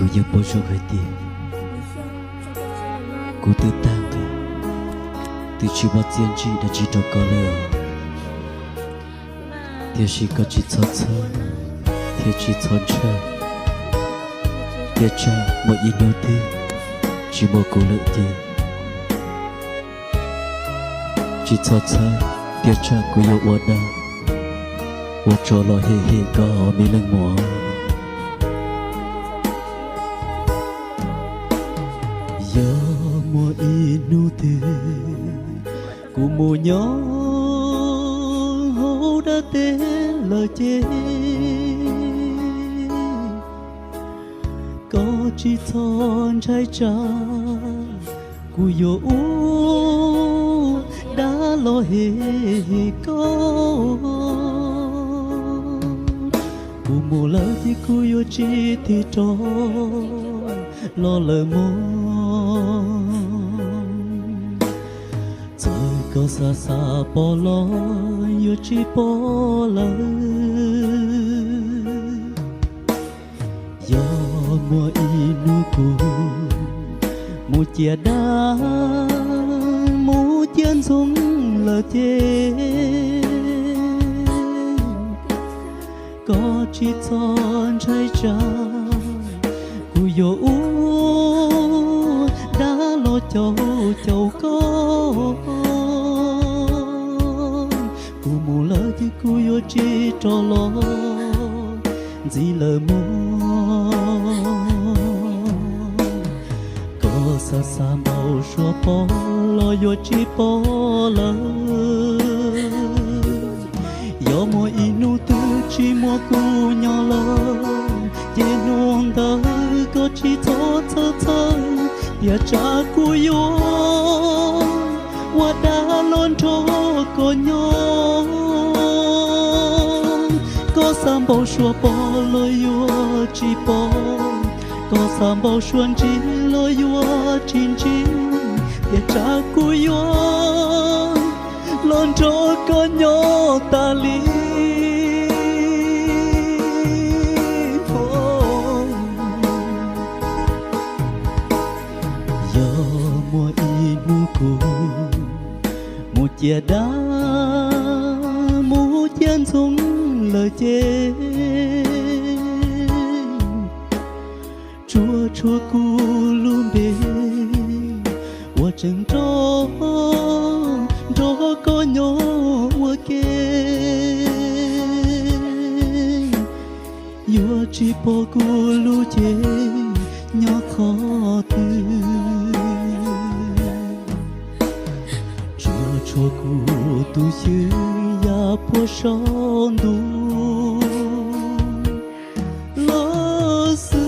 Tus yawg Npau Zoo hais tias, kuv twb tag nqi, twb tsis muaj txiaj ntsig dab tsi rau koj lawm, tiam sis koj tsis txhob txhawj thiab tsis txhob ntshai. Tiam sis muaj ib hnub twg tsis muaj kuv lawm ces tsis txhob txhawj, tiam sis kuv yuav ua dag ua tsov los hem hem koj, me leej muam. Yog muaj ib hnub twg kuv mus nyob hauv dab teb lawm ces koj tsis txhob ntshai tsam, kuv yuav ua dag los hem koj. Kuv mus lawm ces kuv yuav tsis tig rov los lawm mog. Txawm koj xav xav pom los yuav tsis pom lawm. Yog muaj ib hnub kuv mus ciaj dab, mus ciaj ntxoov lawm ces koj tsis txhob ntshai tsam, kuv yuav ua dag los caum caum koj. Kuv mus lawm ces kuv yuav tsis rov los ntxiv lawm mog. Koj xav xav npau suav pom los yuav tsis pom lawm. Yog muaj ib hnub twg tsis muaj kuv nyob lawm, ces hnub ntawd koj tsis txhob txhawj txhawj, tiam sis kuv yuav ua dag los nrog koj nyob. Koj xav npau suav pom los yuav tsis pom, koj xav npau suav ntsib los yuav tsis ntsib, tiam sis kuv yuav los nrog koj nyob tas li. Yog muaj ib hnub kuv mus ciaj dab, mus ciaj ntxoov lawm ces tsuas tshuav kuv lub npe uas tseem nrog nrog koj nyob ua ke. Yuav tsis pom kuv lub cev nyob qhov twg, tsuas tshuav kuv tus xyw ya puag saum ntuj los xwb.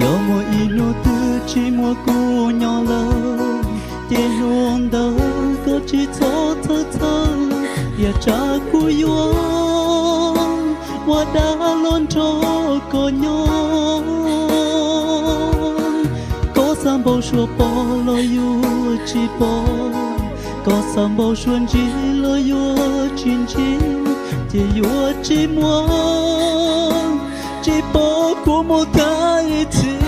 Yog muaj ib hnub twg tsis muaj kuv nyob lawm, ces hnub ntawd koj tsis txhob txhawj txhawj, tiam sis kuv yuav ua dag los nrog koj nyob. Koj xav npau suav pom los yuav tsis pom, koj xav npau suav ntsib los yuav tsis ntsib, ces yuav tsis muaj, tsis pom kuv mus thaj ib txhis.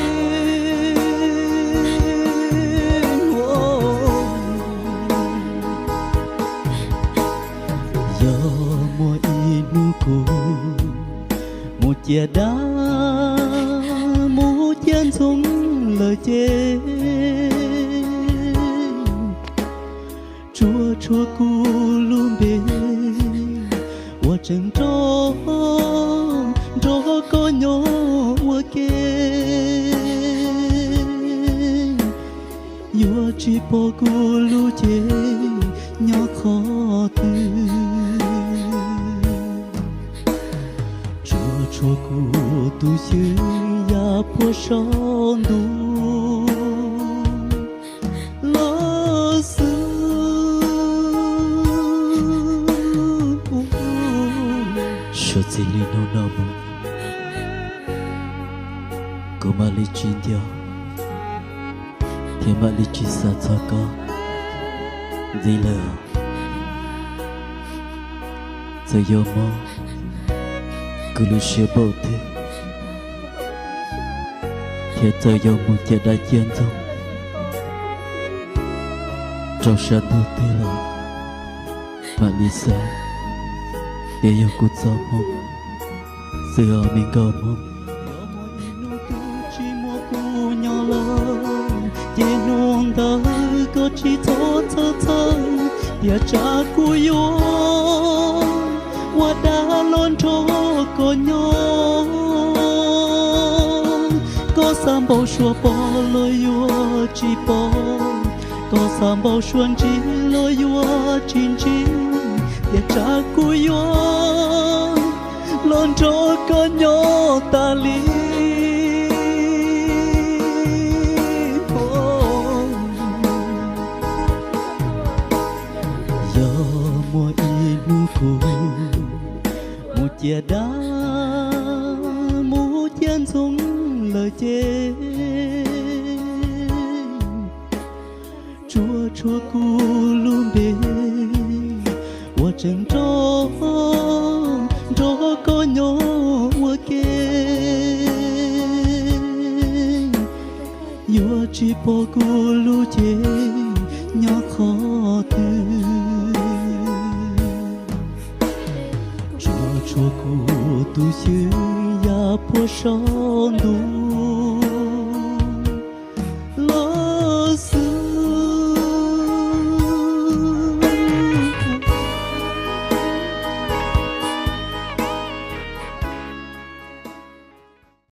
Yog muaj ib hnub kuv mus ciaj dab, mus ciaj ntxoov lawm ces tsuas tshuav kuv lub npe uas tseem nrog, nrog koj nyob ua ke. Yuav tsis pom kuv lub cev nyob qhov twg, tsuas tshuav kuv tus xyw puag saum ntuj los xwb. Suav txij li hnub no mus, kuv mam li tsis nco thiab mam li tsis xav txog koj ntxiv lawm. Txawm yuav mob kuv lub siab npaum twg, thiab txawm yuav mus ciaj dab ciaj ntxoog rau sab ntuj twg los, mam li xav tias yog kuv txoj hmoo xwb os me nkauj hmoob. Tsis muaj kuv nyob lawm, ces hnub ntawd koj tsis txhob txhawj txhawj, tiam tsam kuv yuav ua dab los nrog koj nyob. Koj xav npau suav pom los yuav tsis pom, koj xav npau suav ntsib los yuav tsis ntsib, tiam tsam kuv yuav los nrog koj nyob tas li. Yog muaj ib hnub kuv mus ciaj dab mus ciaj ntxoog lawm ces, tsuas tshuav kuv lub npe uas tseem nrog nrog koj nyob ua ke. Yuav tsis pom kuv lub cev nyob qhov twg, tsuas tshuav kuv tus xyw ya puag saum ntuj.